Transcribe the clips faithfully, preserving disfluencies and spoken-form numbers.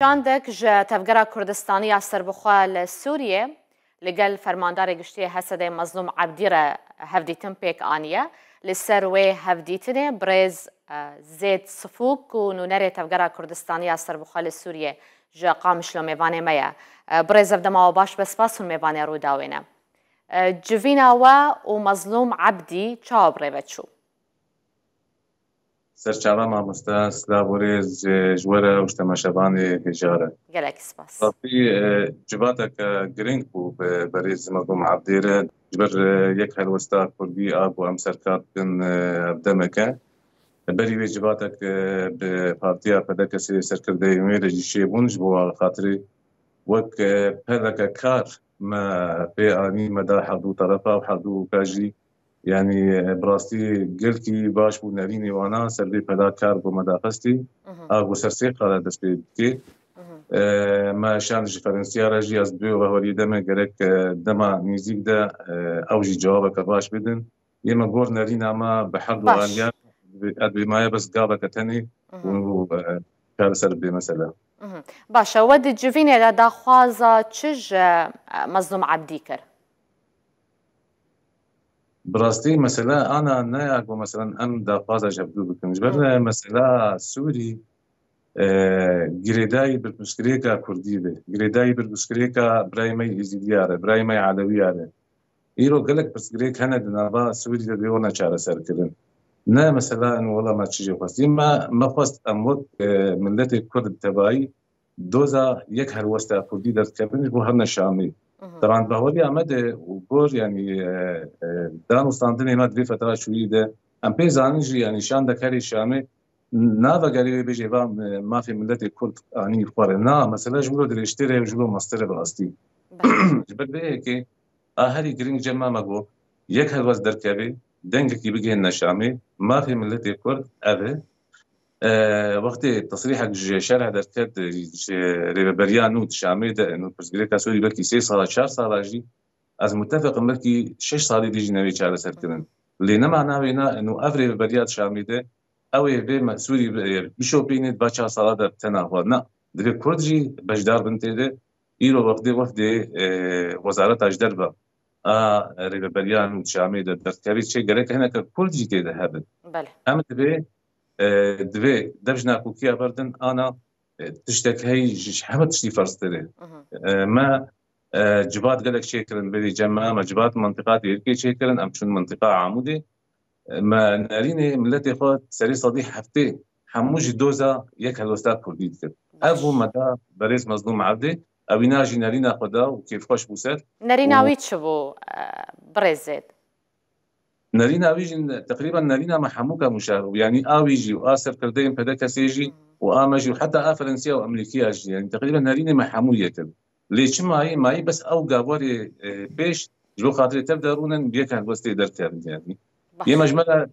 Şandek ji Tevgera Kurdistanî ya Serbixwe li Sûriyê li gel Fermandarê Giştî yê H S D'ê Mezlûm Ebdî re hevdîtin pêk aniye. Li ser wê hevdîtinê birêz, e, Zêd Sifûk ku nûnerê Tevgera Kurdistanî ya Serbixwe li Sûriyê ji Qamişlo mêvanê me ye. E, birêz, ev dema we baş be, spas hûn mêvanê Rûdawê ne. E, civîna we û Mezlûm Ebdî çawa bi rê ve çû? Serçava mamoste, silav û rêz ji, ji we re û ji temaşevanê hêja re. Gelek spas. Rastî, e, civateke girîng bû bi berêz Mezlûm Ebdî re. Ji ber, e, yek helwesta kurdî a ku em ser kar dikin, e, ev demeke. Berî wê civatek, e, bi partiya P D K S'ê serkirdeyên wê re jî çêbûn, ji bo xatirê wek, e, peleke kar me pê anî, me da herdû terefa û herdû ka jî, yanî, e, bi rastî gelkî baş bû nerînê wana ser vê pela kar bû me daxistî. Mhm. A ku ser sê xala dest pê dikê. Mhm. E, me şand ji Ferensiya re jî, ez bi wê ve hewlî de me gerek, e, dema nêzîk de, e, ew jî cewabeke baş bidin. Yê me gor nerîna me bi her du Baş. aliyan, ez dibê maye bes gaveke tenê Mhm. û, e, çareser bê mesela. Mhm. Baş e, we di civînê de daxwaza çi ji, e, Mezlûm Ebdî kir? Bi rastî mesela ana ne ya ku mesela em daxwaza ji hevdû bikin. Ji ber Hı. mesela Sûrî, e, girêdayî bi pirsgirêka Kurdî be, girêdayî bi pirsgirêka birayê me yê Êzîdiya re, birayê me yê Elewiya re. Îro gelek pirsgirêk hene di nava Sûrî de dê werne çareserkirin. Ne mesela in wela me çi jê xwest. Yê me, me xwest em wek, e, miletê Kurd bi tevayî doza yek helwesta Kurdî derdikevin ji bo herne Şamê. Mhm. Teban bi hewliya me de û gor, yanî, e, e, dan û standinê me di vê fetra çûyî de em pê zanin jî, yanî şandek herê Şamê navegerê wê bêjê va, e, mafê miletê Kurd anî xwe re. Na, mesela ji wilo dirêjtir e û ji wilo mestir e bi rastî. Belê. Ji ber vê yekê a herî girîng cem me, me got, yek helwest derkeve, dengekî bigihîne Şamê, mafê miletê Kurd ev e. E, wextê tesrîhek ji şerh derket, ji rêveberiya nû di Şamê de, nû pirsgirêka Sûrî belkî sê sala, çar sala jî, ez mutefiqim belkî şeş salî dî jî nevê çareserkirin. Lê nema navê na, nû ev rêveberiya di Şamê de, ew ê vê me Sûrî bi-, bişopînê di va çar sala de bi tena xwe. Na, divê Kurd jî beşdar bin tê de. Îro wextê wefdê, e, Wezareta ji Derve a rêveberiya nû di Şamê de derdikevê çê gerek hineke Kurd jî tê de hebin. Belê. Em divê, e, divê dev ji nakokiya berdin, ana, e, tiştek heyî ji, ji hemû tiştî ferztir e. Mhm. E, me, e, civat gelek çêkirin, berî cem me, me civat mintiqa Dêrikê çêkirin, em çûn mintiqa Amûdê. Me nerînê miletê xwe serê sedî heftê hemû ji doza yek helwesta Kurdî dikir. Ev bû me da berêz Mezlûm Evdê, ewîna jî nerîna xwe da û kêfxweş bû ser. Nerîna Û wî çi bû, e, birêz Zêd? Nerîna wî jî teqrîben nerîna me hemû ka muşahid bû. Yanî a wî jî û a serkirdeyên P D K S'ê jî Hmm. û a me jî û heta a Ferensiya û Emerîkiya jî. Yanî teqrîben nerînê me hemû yek in. Lê çi mayî? Mayî bes ew gavarê, e, pêş ji bo xatirê tev de rûnin, bi yek helwestê derkevin yanî. Baş. Yê me ji me re,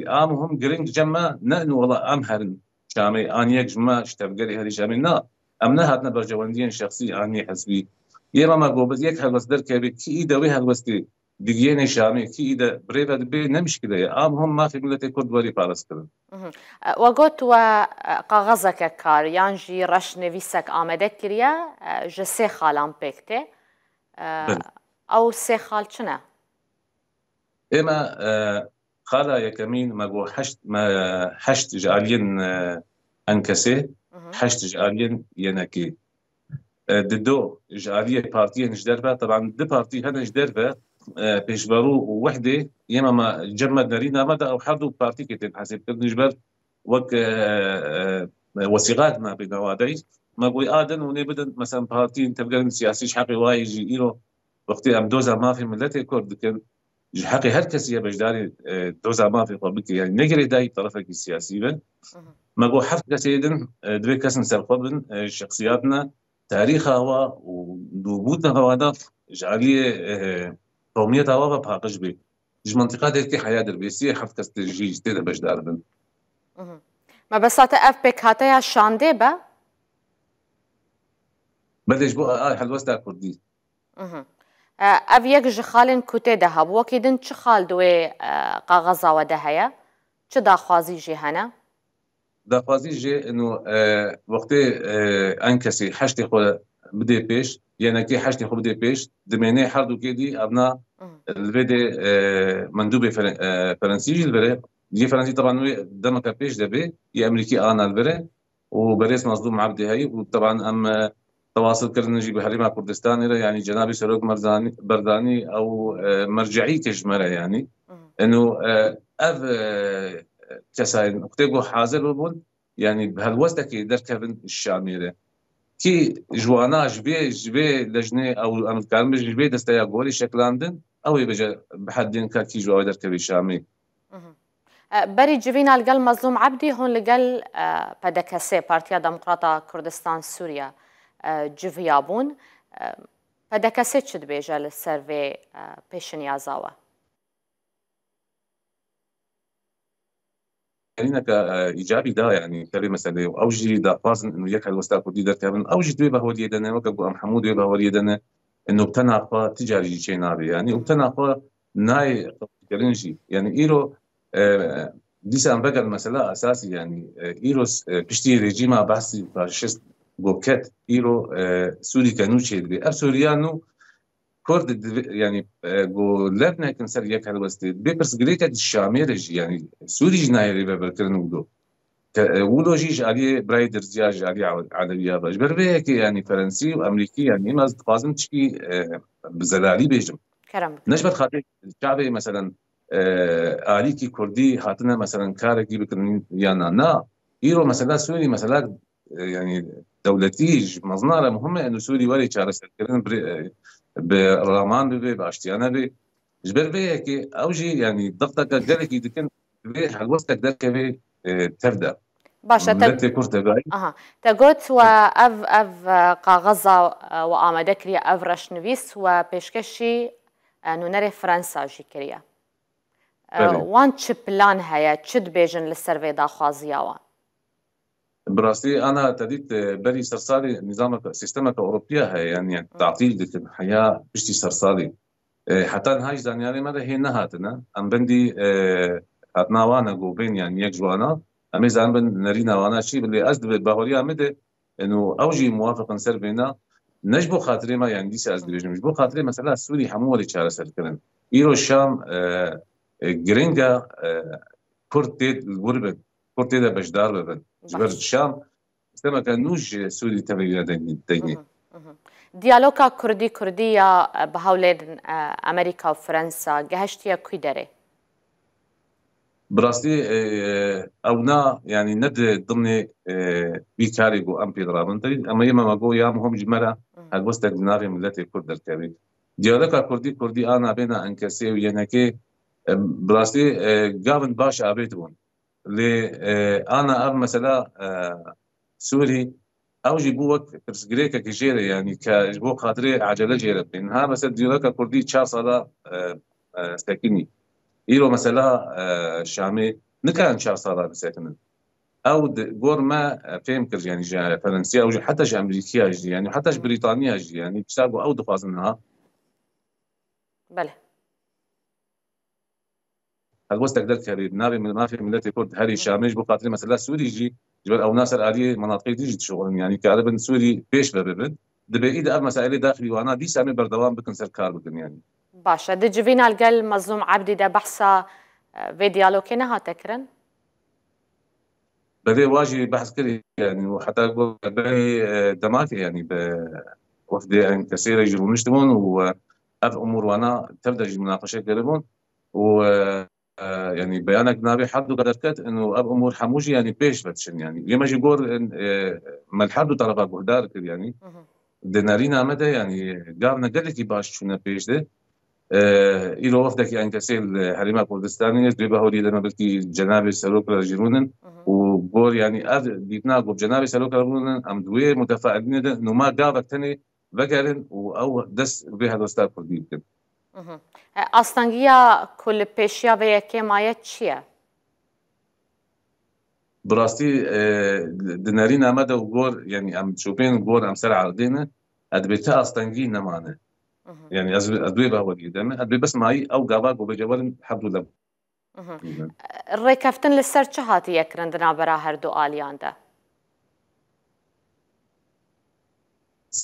e, a muhim girîng cem me ne inu wela em herin Şamê, an yek ji me ji tevgerê herî Şamê. Na, em nehatine berjewendiyên şexsî an yê hizbî. Yê me me got, biz yek helwest derkevê, kî î de wê helwestê digiyênê Şamê, kî î de birêve dibê, ne mişkile ye. A muhim mafê miletê Kurd werî parastkirin. Mhm. E, we got we, e, kaxezeke kar yan jî reşnivîsek amade kiriye, e, ji sê xalan pêk tê. E, Belê. Ew sê xal çi ne? Ê me, e, xala yekemîn me got heşt, me heşt ji aliyên, e, Enkesê, Mhm. heşt ji aliyên Yenekê. E, di do ji aliyê partiyên ji derve, teban di partî hene ji derve, e, Pêşverû û Wehdê, yê me me cem me nerîna me de ew her du partîkê tên hesêbkirin ji ber wek, e, e, wesîqak nabê newade. Me got a din û nê bidin, mesela partiyên tevgerên siyasî ji heqê wayê jî îro wextê em doza mafê miletê Kurd dikin, ji heqê her kesî ye beşdarî, e, doza mafê xwe bike. Yanî ne girêdayî terefekî siyasî be. Mhm. Me got heft kesê din, e, divê kesin ser xwe bin, e, şexsiyat ne, tarîxa wa û dûbûna wa da ji aliyê, e, qewmiyeta wa ve paqij bê. Ji mintîqa Dêrikê heya derbêsiyê heft kes tê jî tê de beşdar bin. Mhm. Mebesta te ev pêkhateya şandê be? Belê, ji bo a, a helwesta Kurdî. Mhm. E, ev yek ji xalên ku tê de hebû. Wekî din çi xal di wê, e, kaxeza we de heye? Çi daxwazî jî hene? daxwazî jê ino, e, wextê, e, enkesî heştê xwe bidê pêş, yenekê heştê xwe bidê pêş, dimênê her dûkê dî evna li vê dê, e, mendûbê Feren-, e, Ferensî jî li vir e. Yê Ferensî teban wê demeke pêş de bê, yê Emerîkî ana li vir e. û berêz Mazlûm Ebdî heyî û teban em, e, tewasil kirin jî bi Herêma Kurdistanê re, yanî cenabê Serok Merzanî, Berdanî ew, e, merceî ke ji me re yanî. Eno, e, ev, e, kesayên wextê ku hazir bibûn, yanî bi helwestekê derkevin ji Şamê re. Kî ji wana ji vê, ji vê lejnê ew em dikarin bêjin ji vê desteya gorî şekilandin, ew ê bêje bi hedên ka kî ji wê derkevê Şamê. E, berî civîna li gel Mezlûm Ebdî hûn li gel, e, P D K S, Partiya Demokrata Kurdistan Sûriye, e, civiya bûn. E, P D K S çi dibêje li ser vê, e, pêşineyaza we? Herîneke, e, îcabî da, yanî, tevê meselê û ew jî daxwazin û yek helwesta Kurdî derkevin. Ew jî di wê bahweriyê de ne, weke ku em hemû di wê bahweriyê de ne. Eno bi tena xwe ti carî jî çê nabe, yanî, û bi tena xwe nayê qebûlkirin jî. Yanî, îro, e, dîsa em vegerin mesela esasî, yanî, e, îro, e, piştî rejîma Be'sî faşîst go ket, îro, e, Sûrî ke nû çêdibe. Ev Sûriya nû Kurd divi-, yanî, e, go lev nekin ser yek helwestê. Bê pirsgirêkek ji Şamê re jî, yanî, Sûrî jî nayê rêveberkirin û do. Te, e, wilo jî ji aliyê birayê Dirziya, ji aliyê Ew-, Elewiya ve. Ji ber vê yekê, yanî, Ferensî û Emerîkî, yanî, em ez dixwazim tişkî, e, bi zelalî bêjim. Kerem bike. Ne ji ber xatirê çavê, meselen, e, alîkî Kurdî hatine, meselen, karekî bikin ya na. Na. Îro, mesela, Sûrî, mesela, e, yanî, dewletî ji mezina re muhim e, eno Sûrî were çareserkirin, bi, e, bi raman bibe, bi aştiyane be. Ji ber vê yekê ew jî, yanî, dixteke gelekî dikin, divê helwestek derkeve, e, tev de. Baş e, te Miletê Kurd tevayî. Aha. Te got we ev, ev, e, kaxeza, e, we amade kiriye, ev reşnivîs we pêşkêşî, e, nûnerê Fransa jî kiriye. E, Belê. Wan çi plan heye, çi dibêjin li ser vê daxwaziya wan? Bi rastî, ana te dît, e, berî sersalê nîzameke, sîstemeke Ewropiya heye, yanî, yanî, tatîl dikin, heya piştî sersalê. E, heta niha jî zanyarê me de hê nehatine. Em bendî, e, hatina wan e govên, yanî, yek ji wana. Em ê zanibin nerîna wana çi, lê ez di bahweriya min de, eno ew jî muwafiq in ser vêna. Ne ji bo xatirê me, yanî, dîsa ez dibêjim, ji bo xatirê mesela Sûrî hemû were çareserkirin. Îro Şam, e, e, giring e, e, Kurd tê li wir bin, Kurd tê de beşdar bibin. Ji ber Şam sîstemeke nû ji Sûrî tevî re deynî. Diyaloga Kurdî-Kurdî ya, e, bi hewlên, e, Amerîka û Fransa gehiştiye kû derê? Bi rastî, e, e, ew na, yanî ne di dimnê, e, vî karê ku em pê dirabin. Tevî, em ê me got ya muhim ji me re helwestek di navê miletê Kurd derkevê. Diyaloga Kurdî-Kurdî ana bêna enkesê û yenekê, e, bi rastî, e, gavin baş avêt bûn. Lê, e, ana ev mesela, e, Sûrî, ew jî bû wek pirsgirêkeke jê re, yanî ke ji bo xatirê ecele jê re bê. Niha mesela diyaloga Kurdî çar sala, e, e, sekinî. Îro mesela, e, Şamê nikarin çar sala bisekinin. Ew di gor me, e, fêm kir, yanî ji Ferensiya, ew jî heta ji Emerîkiya jî, yanî heta ji Brîtaniya jî, yanî tişta ku ew dixwazin niha. Belê. Helwestek derkevê, bi navê mil-, mafê miletê Kurd herî Şamê ji bo xatirê mesela Sûrî jî, ji ber ew na ser aliyê menatiqê dî jî dişuxulin, yanî karibin Sûrî pêş ve bibin. Dibê î de ev meselê daxilî wana dîsa em ê berdewam bikin ser kar bikin, yanî. Baş e. Di civîna li gel Mezlûm Ebdî de behsa, e, vê diyalogê nehate kirin? Belê, wa jî behs kirî, yanî, û heta ku berî, e, demakê, yanî, bi wefdê enkesê re jî rûniştibûn û, e, ev umûr wana tev de jî munaqeşe kiribûn û, e, e, yanî, beyanek navê her du derket û ev umûr hemû jî, yanî, pêş ve diçin, yanî. Yê me jî gor, e, me li her du terefa guhdar kir, yanî. Di nerîna me de, yanî, gavne gelekî baş çûne pêş de. E, îro wefdekî enkesê li Herêma Kurdistanê ye, dê bahorî de me belkî cenabê serok re jî rûnin û gor, yanî, ev dîtina ku bi cenabê serok re rûnin, em di wê mutefailînê de nûma gavek tenê vegerin û ew dest vê helwesta kurdî bikin. E, astengiya ku li pêşiya vê yekê maye çi ye? Bi rastî, e, di nerîna me de û gor, yanî em çopên gor em ser erdê ne, e, dibê ti astengî nemane. Yanî ez, ez wê baweriyê de me, e, dibê bes mayî ew gava ku bêje werin hebdû lev. Rêkeftin li ser çi hatiye kirin di navbera her du aliyan de?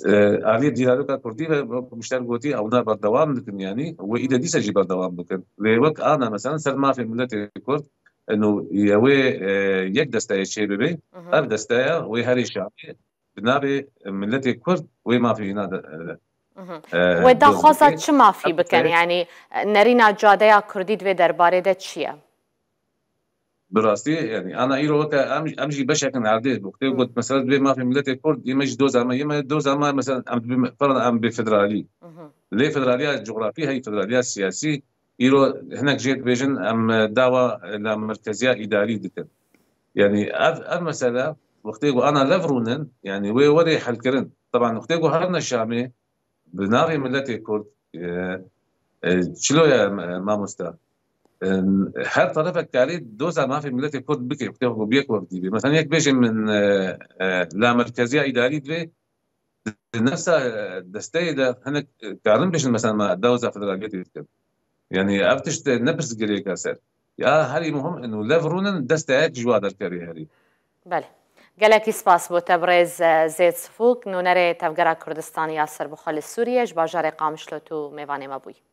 E, aliyê diyaloga kurdî ve wek mişter gotî, ewna berdewam dikin, yanî wê îde dîsa jî berdewam bikin. Lê wek ana, mesela, ser mafê miletê kurd, eno, ye wê, e, yek desteyê çê bibe, ev desteya wê herê Şamê bi navê miletê kurd wê mafê jina de, e, Wê daxwaza çi mafî bikin? Yanî, e, nerîna cadeya kurdî di vê derbarê de çi ye? Bi rastî, yanî, ana îro weke em, em jî beşek in erdê. Wextê got, mesela, divê mafê miletê kurd, yê me jî doza me, yê me doza me, mesela, em dibê, falan, em bê federalî. Lê federaliya cografî heyî, federaliya siyasî, îro hinek jê dibêjin, em, e, dawa, e, la merkeziya îdarî dikin. Yanî, ev, ev mesele, wextê ku ana lev rûnin, yanî, wê werê helkirin. Teban, wextê ku herine Şamê, bi navê miletê kurd, e, e, çilo ye, e, mamosta? E, her terefek karê doza mafê miletê kurd bike, wextê ku bi yek wek dî be. Mesela, yek bêje min, e, e, la merkeziya îdarî divê, di nefsa, e, desteyê de hinek, e, karin bêjin, mesela, me doza federaliyetê dikin. Yanî, ev tişt ne pirsgirêka ser. Ya herî muhim, eno lev rûnin, desteyek ji wa derkerê herî. Belê. Gelekî spas bo te birêz, e, Zêd Sifûk, nûnerê Tevgera Kurdistanî ya Serbixwe li Sûriyê, ji bajarê Qamişlo tu mêvanê me bûyî.